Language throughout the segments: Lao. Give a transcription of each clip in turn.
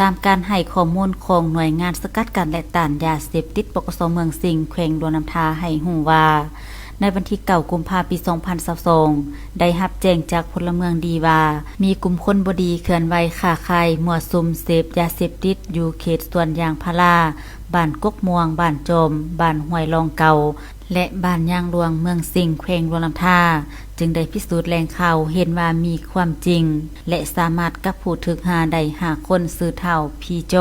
ຕາມການໃຫ້ຂໍ້ມູນຂອງໜ່ວຍງານສະກັດກັ້ນ ແລະ ຕ້ານຢາເສບຕິດ ປກສ ເມືອງສິງ ແຂວງຫຼວງນ້ຳທາ ໃຫ້ຮູ້ວ່າ ໃນວັນທີເກົ້າ ກຸມພາ ປີສອງພັນຊາວສອງ ໄດ້ຮັບແຈ້ງຈາກພົນລະເມືອງດີວ່າ ມີກຸ່ມຄົນບໍ່ດີເຄື່ອນໄຫວຄ້າຂາຍ ມົ້ວສຸມເສບຢາເສບຕິດ ຢູ່ເຂດສວນຢາງພາລາ ບ້ານກົກມ່ວງ, ບ້ານຈອມ, ບ້ານຫ້ວຍລອງເກົ່າ ແລະ ບ້ານຍາງຫຼວງ ເມືອງສິງ ແຂວງຫຼວງນ້ຳທາ ຈຶ່ງໄດ້ພິສູດແຫຼ່ງຂ່າວເຫັນວ່າມີຄວາມຈິງ ແລະ ສາມາດຈັບຜູ້ຖືກຫາໄດ້ຫ້າຄົນ ຊື່ ທ້າວ ພີໂຈ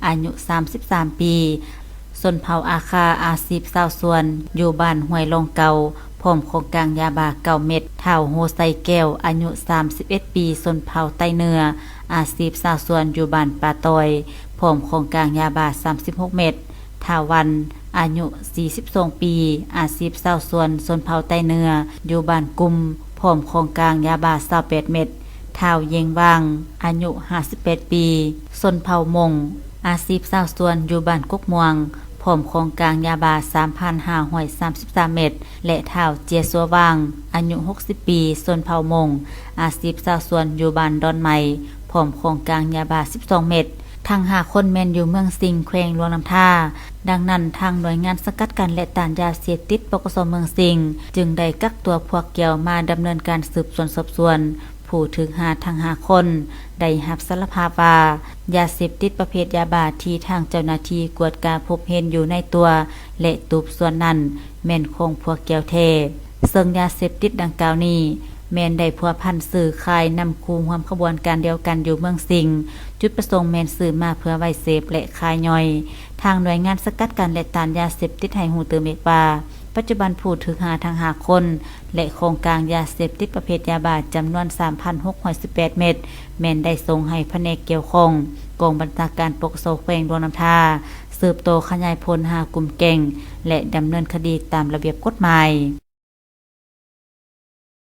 ອາຍຸສາມສິບສາມປີ, ຊົນເຜົ່າອາຄາ, ອາຊີບຊາວສວນ, ຢູ່ບ້ານຫ້ວຍລອງເກົ່າ, ພ້ອມຂອງກາງຢາບ້າເກົ້າເມັດ, ທ້າວ ໂຮໄຊແກ້ວ, ອາຍຸສາມສິບເອັດປີ, ຊົນເຜົ່າໄຕເໜືອ, ອາຊີບຊາວສວນ, ຢູ່ບ້ານປ່າຕອຍ, ພ້ອມຂອງກາງຢາບ້າສາມສິບຫົກເມັດ, ທ້າວ ວັນ ອາຍຸ ສີ່ສິບສອງປີ, ອາຊີບຊາວສວນ, ຊົນເຜົ່າໄຕເໜືອ, ຢູ່ບ້ານກຸ່ມ, ພ້ອມຂອງກາງຢາບ້າ ຊາວແປດເມັດ, ທ້າວ ເຢງ ຫວ່າງ ອາຍຸ ຫ້າສິບແປດປີ, ຊົນເຜົ່າມົ້ງ, ອາຊີບຊາວສວນ, ຢູ່ບ້ານກົກມ່ວງ, ພ້ອມຂອງກາງຢາບ້າ ສາມພັນຫ້າຮ້ອຍສາມສິບສາມເມັດ ແລະ ທ້າວ ເຈຍ ສັວ ຫວ່າງ ອາຍຸ ຫົກສິບປີ, ຊົນເຜົ່າມົ້ງ, ອາຊີບຊາວສວນ, ຢູ່ບ້ານດອນໄມ້, ພ້ອມຂອງກາງຢາບ້າ ສິບສອງເມັດ. ທັງຫ້າຄົນແມ່ນຢູ່ເມືອງສິງ ແຂວງຫຼວງນ້ຳທາ. ດັ່ງນັ້ນ, ທາງໜ່ວຍງານສະກັດກັ້ນ ແລະ ຕ້ານຢາເສບຕິດ ປກສ ເມືອງສິງ ຈຶ່ງໄດ້ກັກຕົວພວກກ່ຽວມາດຳເນີນການສືບສວນສອບສວນ. ຜູ້ຖືກຫາທັງຫ້າຄົນໄດ້ຮັບສາລະພາບວ່າ ຢາເສບຕິດປະເພດຢາບ້າທີ່ທາງເຈົ້າໜ້າທີ່ກວດກາພົບເຫັນຢູ່ໃນຕົວ ແລະ ຕູບສ່ວນນັ້ນ ແມ່ນຂອງພວກກ່ຽວແທ້, ເຊິ່ງຢາເສບຕິດດັ່ງກ່າວນີ້ ແມ່ນໄດ້ພົວພັນຊື້ຂາຍນຳຄູ່ຮ່ວມຂະບວນການດຽວກັນຢູ່ເມືອງສິງ, ຈຸດປະສົງແມ່ນຊື້ມາເພື່ອໄວ້ເສບ ແລະ ຂາຍຍ່ອຍ. ທາງໜ່ວຍງານສະກັດກັ້ນ ແລະ ຕ້ານຢາເສບຕິດໃຫ້ຮູ້ຕື່ມອີກວ່າ ປັດຈຸບັນຜູ້ຖືກຫາທັງຫ້າຄົນ ແລະ ຂອງກາງຢາເສບຕິດປະເພດຢາບ້າຈຳນວນສາມພັນຫົກຮ້ອຍສິບແປດເມັດ ແມ່ນໄດ້ສົ່ງໃຫ້ພະແນກກ່ຽວຂ້ອງ ກອງບັນຊາການ ປກສ ແຂວງຫຼວງນ້ຳທາ ສືບຕໍ່ຂະຫຍາຍຜົນຫາກຸ່ມແກ້ງ ແລະ ດຳເນີນຄະດີຕາມລະບຽບກົດໝາຍ.